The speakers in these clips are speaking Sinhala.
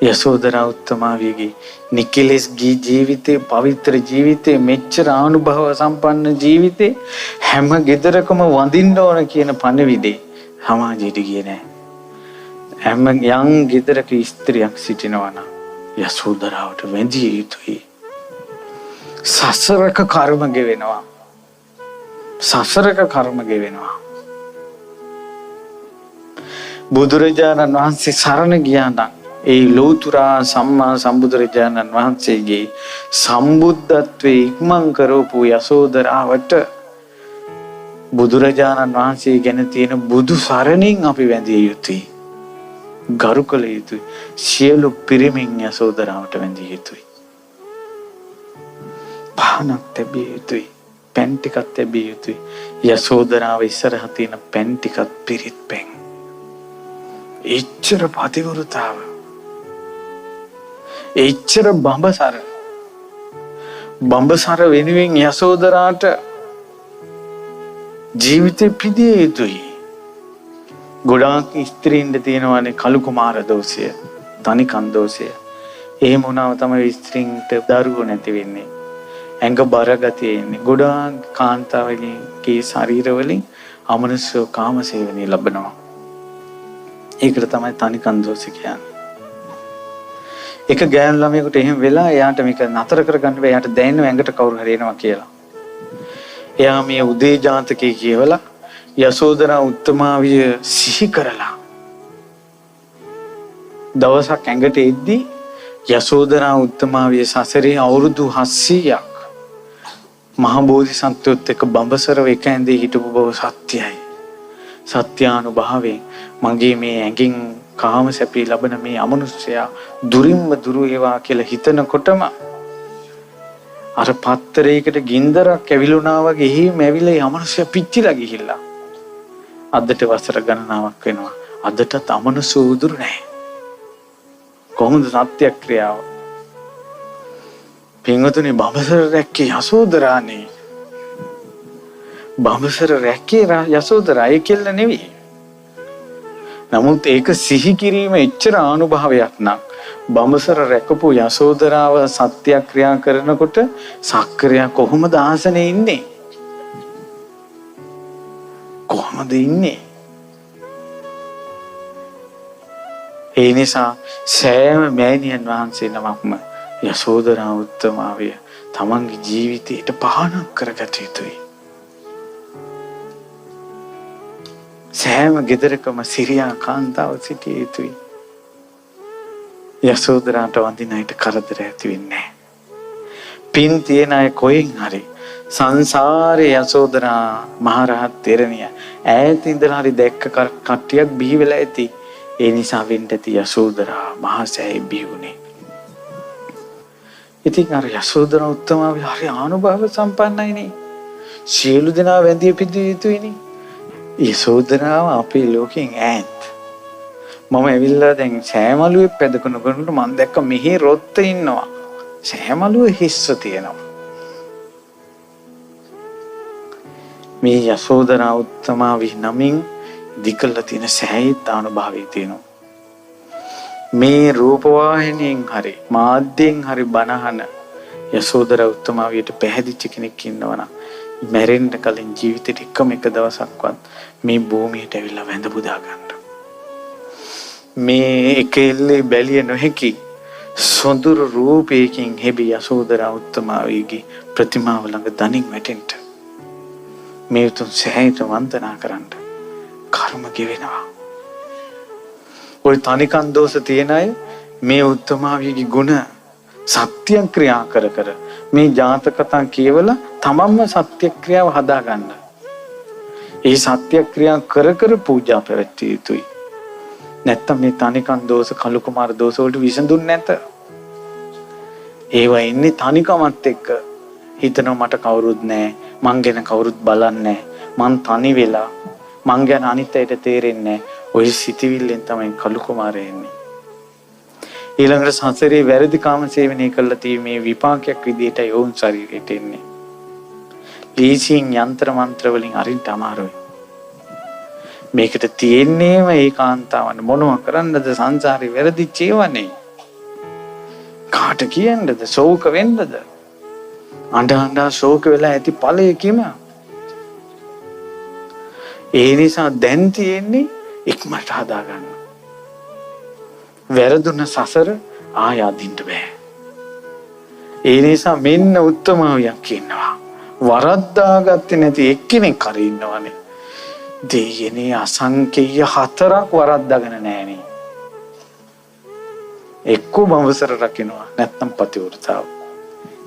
යසෝදරා උත්තමාවියගේ නිකලෙස් ගී ජීවිතේ, පවිත්‍ර ජීවිතේ, මෙච්චර ආනුභව සම්පන්න ජීවිතේ හැම ගෙදරකම වඳින්න ඕන කියන පණිවිඩේ සමාජයට ගියේ නෑ. හැම යම් ගෙදරක ස්ත්‍රියක් සිටිනවා නම් යසෝදරාවට වැඳිය යුතුයි. සසරක කර්ම ගෙවෙනවා. සසරක කර්ම ගෙවෙනවා. බුදුරජාණන් වහන්සේ සරණ ගියා නම් ඒ ලෝතුරා සම්මා සම්බුදුරජාණන් වහන්සේගේ සම්බුද්ධත්වයේ ඉක්මන් කරපු යසෝදරාවට බුදුරජාණන් වහන්සේ ගැන තියෙන බුදු සරණින් අපි වැඳිය යුතුයි. ගරු කළ යුතුයි. සියලු පිරිමින් යසෝදරාවට වැඳිය යුතුයි. පහනක් තැබිය යුතුයි. පැන් ටිකක් තැබිය යුතුයි. යසෝදරාව ඉස්සරහ තියෙන පැන් ටිකත් පිරිත් පැන්. එච්චර පතිවෘතාව, එච්චර බඹසර, බඹසර වෙනුවෙන් යසෝදරාට ජීවිතේ පිදිය යුතුයි. ගොඩාක් ස්ත්‍රීන්ට තියෙනවානේ කලු කුමාර දෝෂය, තනිකන් දෝෂය. එහෙම වුණාම තමයි ස්ත්‍රීන්ට දරුවෝ නැති වෙන්නේ. ඇඟ බර ගතිය එන්නේ. ගොඩාක් කාන්තාවගේ ශරීර වලින් අමනුෂ්‍ය කාම සේවනය ලබනවා. ඒකට තමයි තනිකන් දෝෂය කියන්නේ. එක ගෑනු ළමයෙකුට එහෙම වෙලා එයාට මේක නතර කරගන්න බෑ. එයාට දැනෙනවා ඇඟට කවුරු හරි එනවා කියලා. එයා මේ උදේ ජාතකයේ කියවලා යසෝදරා උත්තමාවිය සිහි කරලා දවසක් ඇඟට එද්දී යසෝදරා උත්තමාවිය සසරේ අවුරුදු 700ක් මහ බෝධිසත්වයොත් එක්ක බඹසරව එක ඇඳේ හිටපු බව සත්‍යයි. සත්‍යානුභාවයෙන් මගේ මේ ඇඟින් කාම සැපී ලබන මේ අමනුෂ්‍යයා දුරින්ම දුරු වේවා කියලා හිතනකොටම අර පත්තරයකට ගින්දරක් ඇවිලුණා වගේ එහෙම ඇවිල්ලා ඒ අමනුෂ්‍යයා පිච්චිලා ගිහිල්ලා අදට වසර ගණනාවක් වෙනවා. අදටත් අමනුෂ්‍ය උදුරු නැහැ. කොහොමද සත්‍යක්‍රියාව? පින්වතුනි, බඹසර රැක්කේ යසෝදරානේ. බඹසර රැක්කේ යසෝදරා, ඒ කෙල්ල නෙවෙයි. නමුත් ඒක සිහි කිරීම එච්චර ආනුභාවයක් නම් බඹසර රැකපු යසෝදරාව සත්‍යක්‍රියා කරනකොට සක්‍රියා කොහොමද ආසනේ ඉන්නේ? කොහොමද ඉන්නේ? ඒ නිසා සෑම මෑණියන් වහන්සේ නමක්ම යසෝදරා උත්තමාවිය තමන්ගේ ජීවිතයට පහනක් කරගත යුතුයි. සෑම ගෙදරකම සිරියා කාන්තාව සිටිය යුතුයි. යසෝදරාට වඳින අයට කරදර ඇති වෙන්නේ නැහැ. පින් තියෙන අය කොහෙන් හරි සංසාරේ යසෝදරා මහරහත් තෙරණිය ඈත ඉඳලා හරි දැක්ක කට්ටියක් බිහි වෙලා ඇති. ඒ නිසා වෙන්න ඇති යසෝදරා මහා සෑය බිහි වුණේ. ඉතින් අර යසෝදරා උත්තමාවි හරි ආනුභාව සම්පන්නයිනේ. සියලු දෙනා වැඳිය පිදිය යුතුයිනේ. යසෝදරාව අපේ ලෝකෙන් ඈත්. මම ඇවිල්ලා දැන් සෑමලුවේ පැදකනකොට මම දැක්ක මෙහි රොත්ත ඉන්නවා. සෑමලුවේ හිස්ස තියෙනවා. මේ යසෝදරා උත්තමාවි නමින් දිකලා තියෙන සෑයිත් ආනුභාවය තියෙනවා. මේ රූපවාහිනියෙන් හරි මාධ්‍යයෙන් හරි බණහන යසෝදරා උත්තමාවියට පැහැදිච්ච කෙනෙක් ඉන්නවනම් මැරෙන්න කලින් ජීවිතේට එකම එක දවසක්වත් මේ භූමියට ඇවිල්ලා වැඳ පුදා ගන්න. මේ එක එල්ලේ බැලිය නොහැකි සොඳුරු රූපයකින් හෙබි යසෝදරා උත්තමාවියගේ ප්‍රතිමාව ළඟ දනින් වැටෙන්න. මේ උතුම් සෑයට වන්දනා කරන්න. කර්ම ගෙවෙනවා. ඔය තනිකන් දෝෂ තියෙන අය මේ උත්තමාවියගේ ගුණ සත්‍යක්‍රියා කර කර මේ ජාතක කතා කියවලා තමන්ම සත්‍යක්‍රියාව හදා ගන්න. ඒ සත්‍යක්‍රියා කර කර පූජා පැවැත්විය යුතුයි. නැත්තම් මේ තනිකන් දෝෂ, කලු කුමාර දෝෂ වලට විසඳුම් නැත. ඒවා ඉන්නේ තනිකමත් එක්ක. හිතනවා මට කවුරුත් නෑ, මං ගැන කවුරුත් බලන්නේ නෑ, මං තනි වෙලා, මං ගැන අනිත් අයට තේරෙන්නේ නෑ. ඔය සිතිවිල්ලෙන් තමයි කලු කුමාරය එන්නේ. ඊළඟට සසරේ වැරදි කාම සේවනය කළා තියෙ මේ විපාකයක් විදිහටයි ඔවුන් ශරීරයට එන්නේ. ලීසියෙන් යන්ත්‍ර මන්ත්‍ර වලින් අරින්න අමාරුයි. මේකට තියෙන්නේම ඒ කාන්තාවන් මොනවා කරන්නද සංසාරේ වැරදිච්ච ඒවානේ. කාට කියන්නද? ශෝක වෙන්නද? අඬ අඬා ශෝක වෙලා ඇති ඵලය කිම? ඒ නිසා දැන් තියෙන්නේ ඉක්මනට හදාගන්න. වැරදුන සසර ආය අදින්න බෑ. ඒ නිසා මෙන්න උත්තමාවියක් ඉන්නවා. වරද්දාගත්තේ නැති එක්කෙනෙක් හරි ඉන්නවනේ. දෙයනේ අසංකේය හතරක් වරද්දාගෙන නෑනේ. එක්කෝ බඹසර රකින්නවා නැත්නම් පතිවෘතාව.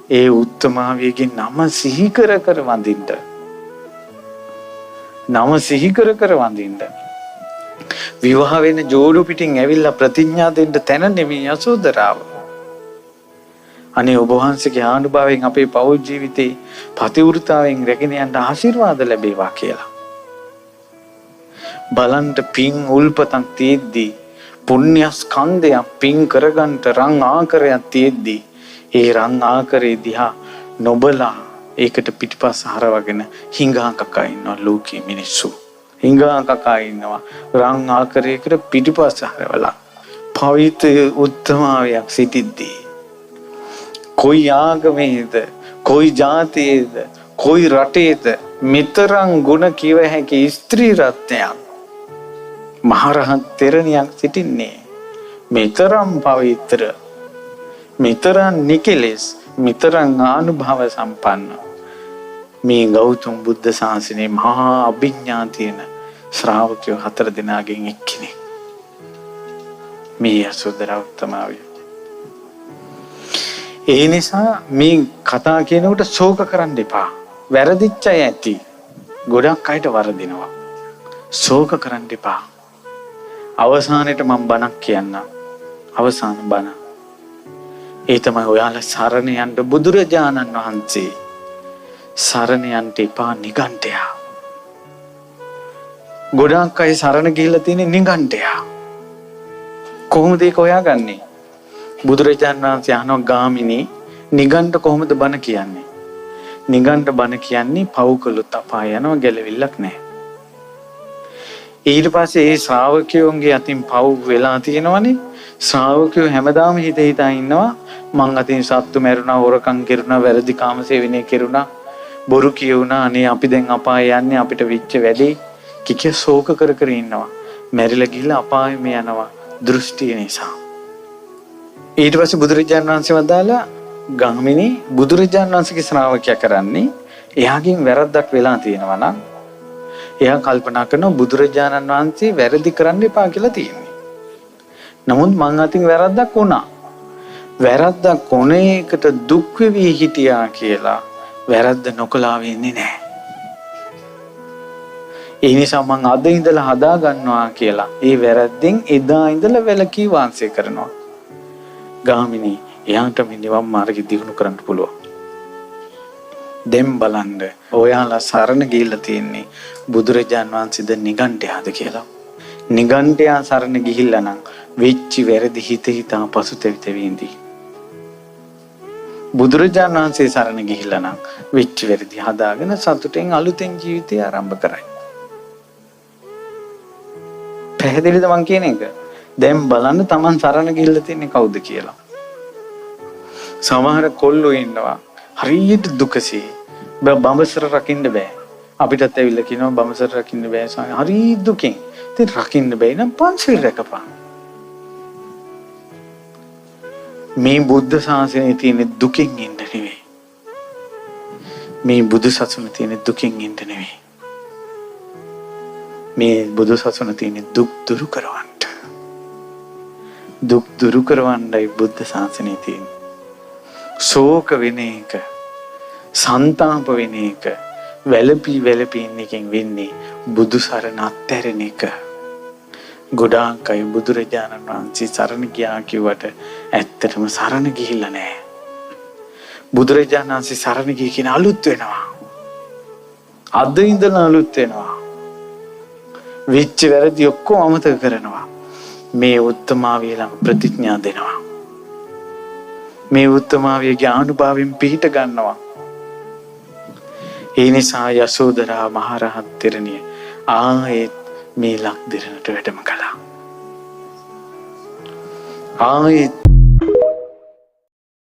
ඒ උත්තමාවියගේ නම සිහි කර කර වඳින්න. නම සිහි කර කර වඳින්න. විවාහ වෙන ජෝඩු පිටින් ඇවිල්ලා ප්‍රතිඥා දෙන්න තැන නෙමෙයි යසෝදරාව. අනේ ඔබ වහන්සේගේ ආනුභාවයෙන් අපේ පෞල් ජීවිතේ පතිවෘතාවෙන් රැගෙන යන්න ආශිර්වාද ලැබේවා කියලා. බලන්ට පින් උල්පතක් තියෙද්දි, පුණ්‍ය ස්කන්ධයක් පින් කරගන්න රන් ආකරයක් තියෙද්දි, ඒ රන් ආකරේ දිහා නොබලා ඒකට පිටිපස්ස හරවගෙන හිඟා කකා ඉන්නවා ලෝකයේ මිනිස්සු. හිඟා කකා ඉන්නවා රන් ආකරයකට පිටිපස්ස හරවලා. පවිත්‍ර උත්තමාවියක් සිටිද්දී කොයි ආගමේද, කොයි ජාතියේද, කොයි රටේද මෙතරම් ගුණ කිව හැකි ස්ත්‍රී රත්නයක් මහරහත් තෙරණියක් සිටින්නේ? මෙතරම් පවිත්‍ර, මෙතරම් නිකලෙස්, මෙතරම් ආනුභාව සම්පන්න මේ ගෞතම බුද්ධ ශාසනයේ මහා අභිඥා තියෙන ශ්‍රාවකයෝ හතර දෙනාගෙන් එක්කෙනෙක් මේ යසෝදරා උත්තමාවිය. ඒ නිසා මේ කතා කියනකොට ශෝක කරන්න එපා. වැරදිච්ච අය ඇති. ගොඩක් අයට වරදිනවා. ශෝක කරන්න එපා. අවසානයේට මම බණක් කියන්නම්. අවසාන බණ. ඒ තමයි ඔයාලා සරණ යන්න බුදුරජාණන් වහන්සේ සරණ යන්න එපා නිගණ්ඨයා. ගොඩක් අය සරණ ගිහිල්ලා තියෙන්නේ නිගණ්ඨයා. කොහොමද ඒක හොයාගන්නේ? බුදුරජාණන් වහන්සේ අහනවා ගාමිණී නිගණ්ඨ කොහොමද බණ කියන්නේ? නිගණ්ඨ බණ කියන්නේ පව් කළොත් අපාය යනවා, ගැලවිල්ලක් නැහැ. ඊට පස්සේ ඒ ශ්‍රාවකයෝන්ගේ අතින් පව් වෙලා තියෙනවනේ. ශ්‍රාවකයෝ හැමදාම හිත හිතා ඉන්නවා මං අතින් සත්තු මැරුණා, හොරකම් කෙරුණා, වැරදි කාම සේවනය කෙරුණා, බොරු කියුණා, අනේ අපි දැන් අපාය යන්නේ, අපිට වෙච්ච වැඩේ කිකිය ශෝක කර කර ඉන්නවා. මැරිලා ගිහිල්ලා අපායෙම යනවා දෘෂ්ටිය නිසා. ඊට පස්සේ බුදුරජාණන් වහන්සේ වදාලා ගාමිණී බුදුරජාණන් වහන්සේගේ ශ්‍රාවකයා කරන්නේ එයාගෙන් වැරද්දක් වෙලා තියෙනවා නම් එයා කල්පනා කරනවා බුදුරජාණන් වහන්සේ වැරදි කරන්න එපා කියලා තියෙන්නේ. නමුත් මං අතින් වැරද්දක් වුණා. වැරද්දක් වුණ එකට දුක් වෙවි හිටියා කියලා වැරද්ද නොකලා වෙන්නේ නැහැ. ඒ නිසා මං අද ඉඳලා හදා ගන්නවා කියලා ඒ වැරද්දෙන් එදා ඉඳලා වැළකී වාසය කරනවා. ගාමිණී එයාට මේ නිවන් මාර්ගය දියුණු කරන්න පුළුවන්. දැන් බලන්න ඔයාලා සරණ ගිහිල්ලා තියෙන්නේ බුදුරජාන් වහන්සේද නිගණ්ඨයාද කියලා. නිගණ්ඨයා සරණ ගිහිල්ලා නම් වෙච්ච වැරදි හිත හිතා පසුතැවි තැවි ඉඳී. බුදුරජාන් වහන්සේ සරණ ගිහිල්ලා නම් වෙච්ච වැරදි හදාගෙන සතුටෙන් අලුතෙන් ජීවිතය ආරම්භ කරයි. පැහැදිලිද මං කියන එක? දැන් බලන්න Taman සරණ ගිහිල්ලා තින්නේ කවුද කියලා. සමහර කොල්ලෝ ඉන්නවා හරියට දුකසේ බඹසර රකින්න බෑ. අපිටත් ඇවිල්ලා කියනවා බඹසර රකින්න බෑ ස්වාමී, හරි දුකෙන්. ඉතින් රකින්න බැයි නම් පන්සිල් රැකපන්. මේ බුද්ධ ශාසනයේ තියෙන දුකෙන් ඉන්න නෙවෙයි. මේ බුදු සසුන තියෙන දුකෙන් ඉන්න නෙවෙයි. මේ බුදු සසුන තියෙන දුක් දුරු කරවන්න. දුක් දුරු කරවන්නයි බුද්ධ ශාසනයේ තියෙන්නේ. ශෝක වෙන එක, සන්තාප වෙන එක, වැළපී වැළපී ඉන්න එකෙන් වෙන්නේ බුදු සරණ අත්හැරෙන එක. ගොඩාක් අය බුදුරජාණන් වහන්සේ සරණ ගියා කිව්වට ඇත්තටම සරණ ගිහිල්ලා නෑ. බුදුරජාණන් වහන්සේ සරණ ගිය කියන අලුත් වෙනවා. අද ඉඳලා අලුත් වෙනවා. වෙච්ච වැරදි ඔක්කොම අමතක කරනවා. මේ උත්තමාවිය ළඟ ප්‍රතිඥා දෙනවා. මේ උත්තමාවියගේ ආනුභාවයෙන් පිහිට ගන්නවා. ඒ නිසා යසෝදරා මහරහත් තෙරණිය ආයෙත් මේ ලක් දෙරණට වැඩම කළා. ආයෙත්